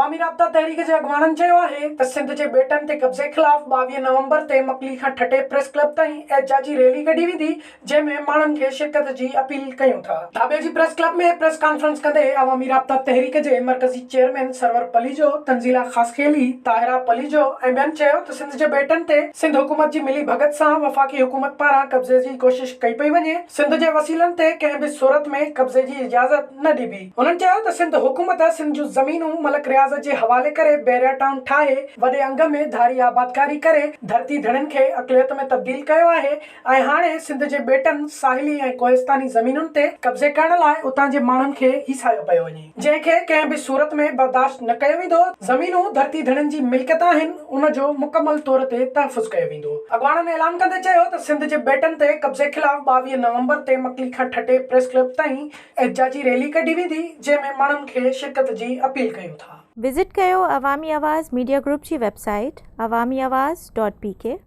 عوامي رابطا تحريڪ جي اڳواڻن چيو آهي ته سنڌ جي ٻيٽن تي قبضي خلاف 22 نومبر تي مڪلي کان ٺٽي پريس ڪلب تائين احتجاجي ريلي ڪڍي ويندي، جنهن ۾ ماڻهن کي شرڪت جي اپيل ڪيون ٿا. Dhabeji press club ۾ press conference ڪندي عوامي رابطا تحريڪ جي مرڪزي چيئرمين سرور پليجو، تنزيلا خاصخيلي، طاهره پليجو ۽ ٻين چيو ته سنڌ جي ٻيٽن تي سنڌ حڪومت جي ملي ڀڳت سان وفاقي حڪومت پاران قبضي جي ڪوشش ڪئي پئي وڃي، سنڌ جي وسيلن تي ڪنهن به صورت ۾ قبضي جي اجازت نه ڏبي. هنن چيو ته سنڌ حڪومت سنڌ جون زمينون ملڪ رياض جي حوالي ڪري بحريا ٽائون ٺاهي وڏي انگ ۾ ڌاري آبادڪاري ڪري ڌرتي ڌڻين کي اقليت ۾ تبديل ڪيو آهي ۽ هاڻي سنڌ جي ٻيٽن، ساحلي ۽ ڪوهستاني زمينن تي قبضي ڪرڻ لاء اتان جي ماڻهن کي هيسايو پيو وڃي جنهن کي ڪنهن به صورت ۾ برداشت نه ڪيو ويندو، زمينون ڌرتي ڌڻين جي ملڪيت آهن ان جو مڪمل طور تي تحفظ ڪيو ويندو. اڳواڻن اعلان ڪندي چيو ته سنڌ جي ٻيٽن تي قبضي خلاف 22 نومبر تي مڪلي کان ٺٽي پريس ڪلب تائين احتجاجي ريلي ڪڍي ويندي جنهن ۾ ماڻهن کي شرڪت جي اپيل ڪيون ٿا. وزٽ ڪيو عوامي آواز ميڊيا گروپ جي website Awami Awaz dot P K.